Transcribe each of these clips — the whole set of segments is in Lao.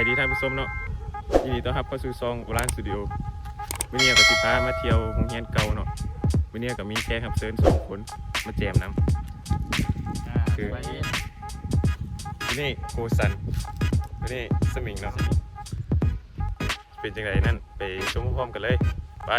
ດີທ່ານຜູ້ຊົມເນາະ, ຍິນດີຕ້ອນຮັບເຂົ້າສູ່ຊ່ອງໂອລານສະຕູດິໂອ. ມື້ນີ້ກໍຊິພາມາທ່ຽວໂຮງຮຽນເກົ່າເນາະ. ມື້ນີ້ກໍມີແຂກຮັບເຊີນສອງຄົນມາແຈມນຳ ອ່າ ຄື ສະບາຍດີ. ຜູ້ນີ້ໂກສັນ ຜູ້ນີ້ສະໝິງເນາະ. ເປັນຈັ່ງໃດນັ້ນ ໄປຊົມພ້ອມໆກັນເລີຍ ໄປ.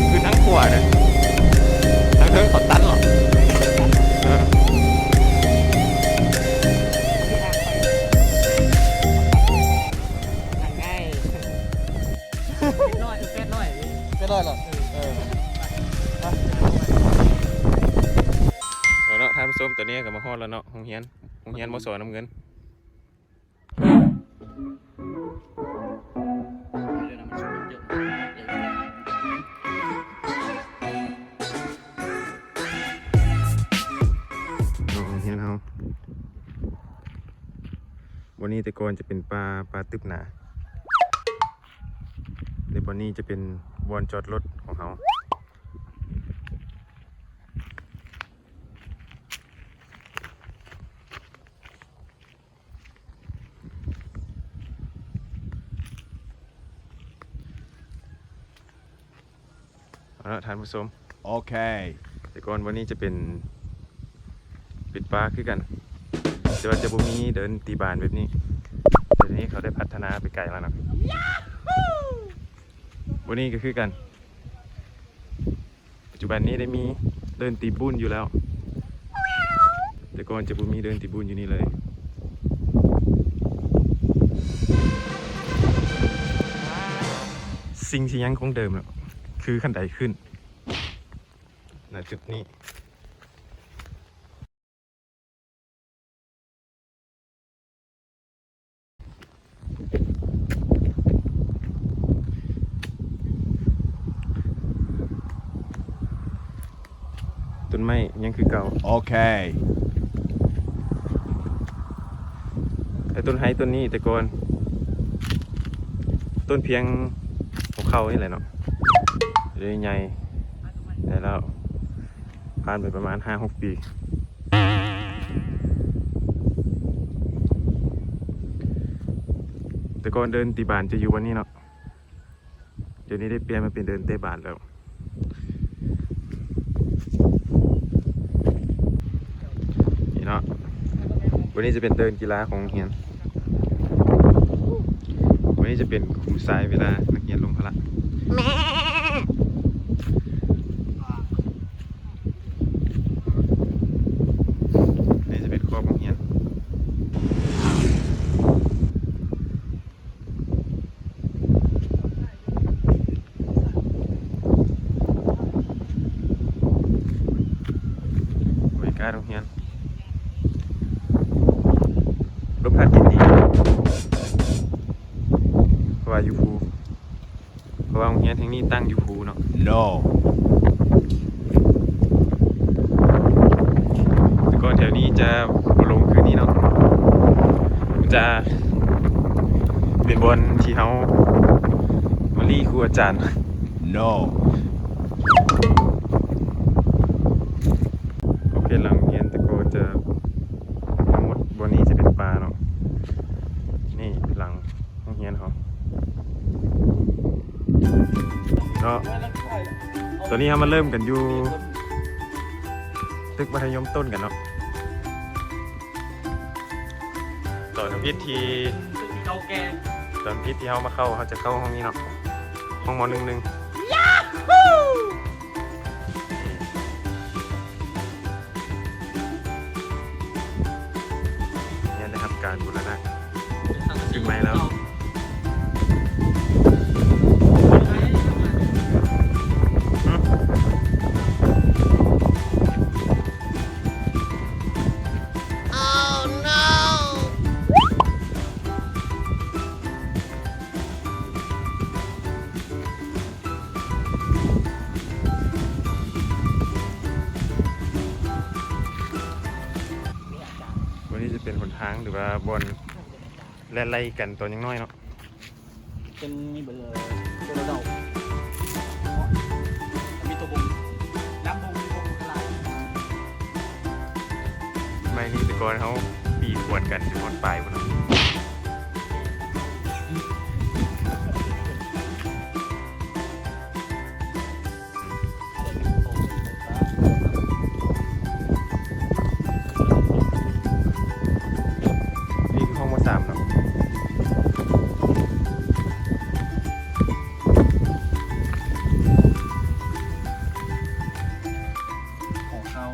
ຄືທາງຂວາເດ້ ທາງເທິງເຂົາຕັດເນາະ. ເອີ ທາງງ່າຍ. ແປດຮ້ອຍ ເອີ ແປດຮ້ອຍ ແປດຮ້ອຍເນາະ. ເອີ ເອີ ໄປ ເອົາເນາະທ່ານຜູ້ຊົມ, ຕອນນີ້ກໍມາຮອດແລ້ວເນາະ ໂຮງຮຽນ ໂຮງຮຽນ ມສ ນ້ຳເງິນ. ໂຮງຮຽນເຮົາ ບ່ອນນີ້ແຕ່ກ່ອນຈະເປັນປ່າ ປ່າຕຶບໜາ. ແລະ ບ່ອນນີ້ຈະເປັນບ່ອນຈອດລົດຂອງເຮົາ. ເອົາລະທ່ານຜູ້ຊົມ ໂອເຄ ແຕ່ກ່ອນບ່ອນນີ້ຈະເປັນ ເປັນປ່າຄືກັນ ແຕ່ວ່າຈະບໍ່ມີເດີ່ນຕີບານແບບນີ້. ດຽວນີ້ເຂົາໄດ້ພັດທະນາໄປໄກແລ້ວເນາະ. ບ່ອນນີ້ກໍຄືກັນ ປັດຈຸບັນນີ້ໄດ້ມີເດີ່ນຕີບູນຢູ່ແລ້ວ ແຕ່ກ່ອນຈະບໍ່ມີເດີ່ນຕີບູນຢູ່ນີ້ເລີຍ. ສິ່ງທີ່ຍັງຄົງເດີມເນາະ ຄືຂັ້ນໄດຂຶ້ນ ນະຈຸດນີ້. ຕົ້ນໄມ້ຍັງຄືເກົ່າ ໂອເຄ ແຕ່ຕົ້ນໄຮຕົ້ນນີ້ແຕ່ກ່ອນ ຕົ້ນພຽງຫົວເຂົ່ານີ້ແຫຼະເນາະ ເລີຍໃຫຍ່ ແລ້ວ ຜ່ານໄປປະມານຫ້າຫົກປີ ແຕ່ກ່ອນເດີ່ນຕີບານຈະຢູ່ບ່ອນນີ້ເນາະ ດຽວນີ້ໄດ້ປ່ຽນມາເປັນເດີ່ນເຕະບານແລ້ວ ນີ້ເນາະ. ບ່ອນນີ້ຈະເປັນເດີ່ນກິລາຂອງໂຮງຮຽນ ບ່ອນນີ້ຈະເປັນຂຸມຊາຍເວລານັກຮຽນລົງພາລະ. ນີ້ຈະເປັນຂອບໂຮງຮຽນ ບໍລິການໂຮງຮຽນ ລົມພັດເຢັນດີ ເພາະວ່າຢູ່ພູ ເພາະວ່າໂຮງຮຽນແຫ່ງນີ້ຕັ້ງຢູ່ພູເນາະ ໂນ ແຕ່ກ່ອນແຖວນີ້ຈະບໍ່ລົງຄືນີ້ເນາະ ມັນຈະເປັນບ່ອນທີ່ເຮົາມາລີ້ຄູອາຈານ ໂນ ໂອເຄ ຫຼັງຮຽນແຕ່ກໍຈະທັງໝົດ ບ່ອນນີ້ຈະເປັນປ່າເນາະ ນີ້ຫຼັງໂຮງຮຽນເຮົາ. ເນາະ. ຕອນນີ້ເຮົາມາເລີ່ມກັນຢູ່ຕຶກມັດທະຍົມຕົ້ນກັນເນາະ. ຕອນທຳອິດທີ່ ເກົ່າແກ່ ຕອນທຳອິດທີ່ເຮົາມາເຂົ້າ ເຮົາຈະເຂົ້າຫ້ອງນີ້ເນາະ ຫ້ອງ ມໍໜຶ່ງໜຶ່ງ. ເຮືອນໄດ້ຮັບການບູລະນະຂຶ້ນໃໝ່ແລ້ວ. ບາດນີ້ຈະເປັນຫົນທາງ ຫຼືວ່າບ່ອນແລ່ນໄລ່ກັນຕອນຍັງນ້ອຍເນາະ. ເປັນມີເບີໂທລະສັບ ມີຕົວບົ່ງ ນຳບົ່ງ ມີຕົວບົ່ງກະລາຍ. ໄມ້ນີ້ແຕ່ກ່ອນເຮົາປີຂວດກັນຈົນຮອດປາຍພຸ້ນເນາະ. ນີ້ຄືຫ້ອງມໍສາມເນາະ. ຫໍຂ່າວ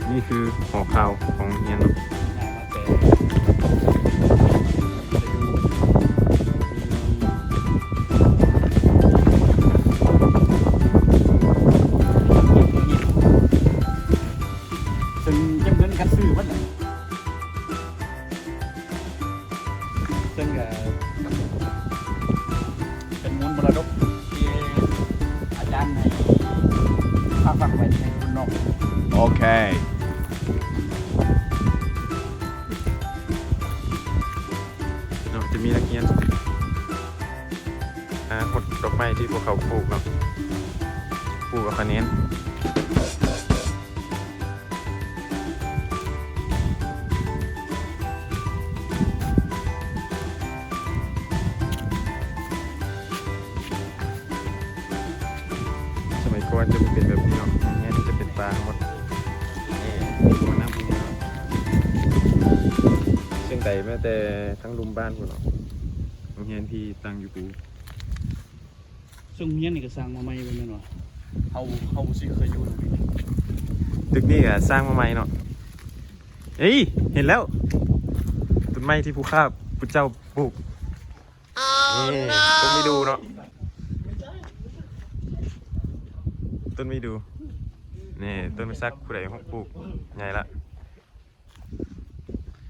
ນີ້ຄືຫໍຂ່າວຂອງໂຮງຮຽນເນາະ. ເຊິ່ງເກັບເງິນກັນຊື້ເບິດແຫຼະ. ເຊິ່ງກະເປັນມູນມໍລະດົກທີ່ອາຈານໃຫ້ພາກຝັງໄວ້ໃຫ້ຄົນນອກ. ໂອເຄ ເນາະ ຈະມີນັກຮຽນ ອ່າ ຫົດດອກໄມ້ທີ່ພວກເຂົາປູກເນາະ ປູກເອົາຄະແນນ. ສະໄໝກ່ອນຈະບໍ່ເປັນແບບນີ້ເນາະ ໂຮງຮຽນນີ້ຈະເປັນປ່າທັງໝົດ. ນີ້ ບໍ່ນຳ ເຊິ່ງໄກແມ້ແຕ່ທາງລຸ່ມບ້ານພຸ້ນເນາະ ໂຮງຮຽນທີ່ຕັ້ງຢູ່ພູ. ເຊິ່ງໂຮງຮຽນນີ້ກະສ້າງມາໃໝ່ແມ່ນບໍ່? ເຮົາ ເຮົາບໍ່ຊິເຄີຍຢູ່ເລີຍ. ຕຶກນີ້ກະສ້າງມາໃໝ່ເນາະ. ເອີຍ ເຫັນແລ້ວ ຕົ້ນໄມ້ທີ່ຜູ້ຂ້າພະເຈົ້າປູກ. ນີ້ ຕົ້ນມີດູເນາະ ຕົ້ນມີດູ. ນີ້ ຕົ້ນໄມ້ສັກ ຜູ້ໃດຮູ້ປູກ ໃຫຍ່ລະ.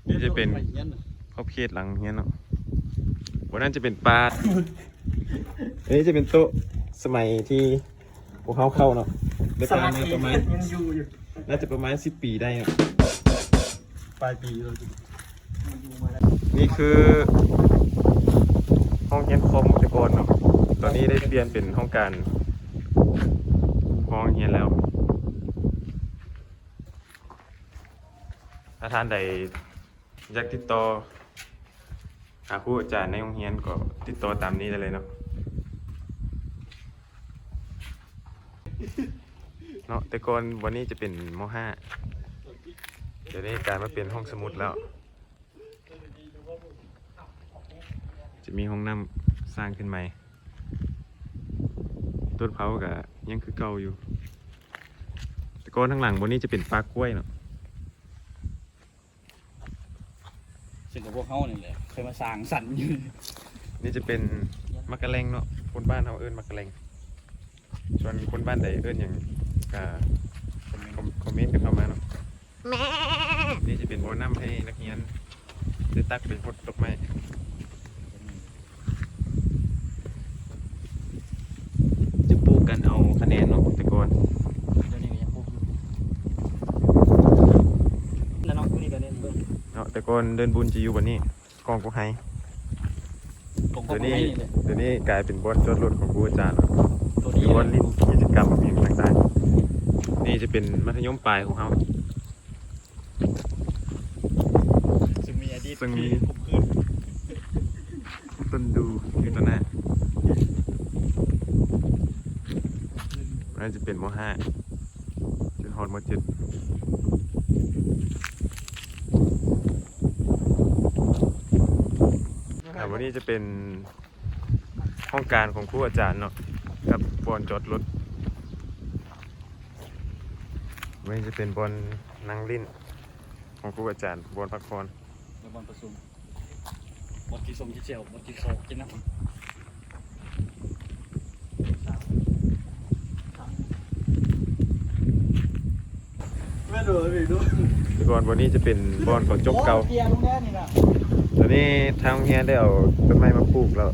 ນີ້ຈະເປັນຂອບເຂດຫຼັງໂຮງຮຽນເນາະ. ບ່ອນນັ້ນຈະເປັນປ່າ. ອັນນີ້ຈະເປັນໂຕະສະໄໝທີ່ພວກເຮົາເຂົ້າເນາະ ໄດ້ຜ່ານມາປະມານ ຍັງຢູ່ຢູ່ ໜ້າຈະປະມານສິບປີໄດ້ເນາະ ປາຍປີ. ນີ້ຄືຫ້ອງຮຽນຄອມແຕ່ກ່ອນເນາະ ຕອນນີ້ໄດ້ປ່ຽນເປັນຫ້ອງການຫ້ອງຮຽນແລ້ວ. ຖ້າທ່ານໃດຢາກຕິດຕໍ່ຫາຄູອາຈານໃນໂຮງຮຽນ ກໍຕິດຕໍ່ຕາມນີ້ໄດ້ເລີຍເນາະ ເນາະ. ແຕ່ກ່ອນບ່ອນນີ້ຈະເປັນ ມໍຫ້າ ດຽວນີ້ກາຍມາເປັນຫ້ອງສະໝຸດແລ້ວ. ຈະມີຫ້ອງນ້ຳສ້າງຂຶ້ນໃໝ່. ຕົ້ນເພົາກະຍັງຄືເກົ່າຢູ່. ແຕ່ກ່ອນທາງຫຼັງບ່ອນນີ້ຈະເປັນປ່າກ້ວຍເນາະ. ເຊິ່ງກັບພວກເຮົານີ້ແຫຼະ ເຄີຍມາສ້າງສັນຢູ່. ນີ້ຈະເປັນໝາກກະແລັງເນາະ, ຄົນບ້ານເຮົາເອີ້ນໝາກກະແລັງ. ສ່ວນຄົນບ້ານໃດເອີ້ນຫຍັງ ກະຄອມ ຄອມເມັນກັນເຂົ້າມາເນາະ. ນີ້ຈະເປັນບໍ່ນ້ຳໃຫ້ນັກຮຽນໄດ້ຕັກໄປຫົດດອກໄມ້. ຈະປູກກັນເອົາຄະແນນເນາະ ແຕ່ກ່ອນ. ດຽວນີ້ກໍຍັງປູກຢູ່ ແລ້ວເນາະ ມື້ນີ້ກໍເນັ້ນເບິ່ງເນາະ. ແຕ່ກ່ອນເດີ່ນບຸນຈະຢູ່ບ່ອນນີ້ ກອງກົກໄຮ. ດຽວນີ້ ດຽວນີ້ກາຍເປັນບ່ອນຈອດລົດຂອງຄູອາຈານແລ້ວ. ມີບ່ອນຫຼິ້ນກິດຈະກຳຫຍັງຕ່າງໆ. ນີ້ຈະເປັນມັດທະຍົມປາຍຂອງເຮົາ ຊຶ່ງມີອະດີດ ຊຶ່ງມີ ທີ່ຄົມຄືນ. ຄົນດູຢູ່ຕໍ່ໜ້າ ມັນຈະເປັນມໍຫ້າ ຈົນຮອດມໍເຈັດ. ອ່າ ບ່ອນນີ້ຈະເປັນຫ້ອງການຂອງຄູອາຈານເນາະ ກັບບ່ອນຈອດລົດ. ບ່ອນນີ້ຈະເປັນບ່ອນນັ່ງຫຼິ້ນຂອງຄູອາຈານ, ບ່ອນພັກຜ່ອນ ແລະ ບ່ອນປະຊຸມ. ບໍ່ກິນສົ້ມກິນແຈ່ວ ບໍ່ກິນເຂົ້າກິນນ້ຳ. ແມ່ນບໍ່? ທຸກຄົນ ບ່ອນນີ້ຈະເປັນບ່ອນເຂົາຈົກເກົ່າ. ໂອ້ ເກຍລົງແດ່ນີ້ນະ. ຕອນນີ້ທາງໂຮງຮຽນໄດ້ເອົາຕົ້ນໄມ້ມາປູກແລ້ວ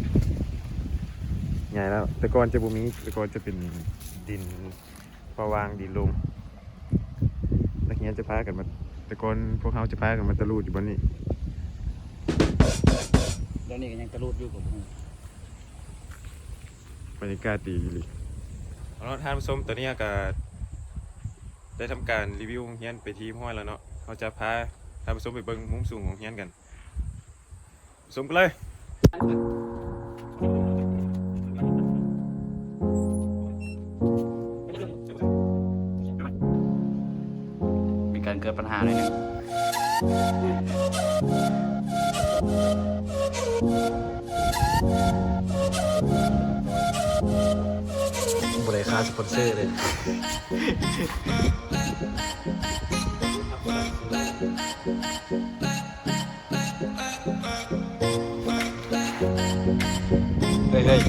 ໃຫຍ່ແລ້ວ. ແຕ່ກ່ອນຈະບໍ່ມີ, ແຕ່ກ່ອນຈະເປັນດິນ ເພາະວ່າງດີລົງ. ນັກຮຽນຈະພາກັນມາ, ແຕ່ກ່ອນພວກເຮົາຈະພາກັນມາຕະລູດຢູ່ບ່ອນນີ້. ດຽວນີ້ກໍຍັງຕະລູດຢູ່ກໍບໍ່ຮູ້. ບັນຍາກາດດີອີ່ຫຼີ. ເອົາເນາະ ທ່ານຜູ້ຊົມ, ຕອນນີ້ເຮົາກໍໄດ້ທຳການຣີວິວໂຮງຮຽນໄປທີ່ຮຽບຮ້ອຍແລ້ວເນາະ. ເຮົາຈະພາທ່ານຜູ້ຊົມໄປເບິ່ງມຸມສູງຂອງໂຮງຮຽນກັນ. ຊົມກັນເລີຍ. ມີການເກີດບັນຫາໜ້ອຍໜຶ່ງ. ບໍ່ໄດ້ຄ່າສະປອນເຊີເລີຍ. ເຮີ້ຍ ເຮີ້ຍ.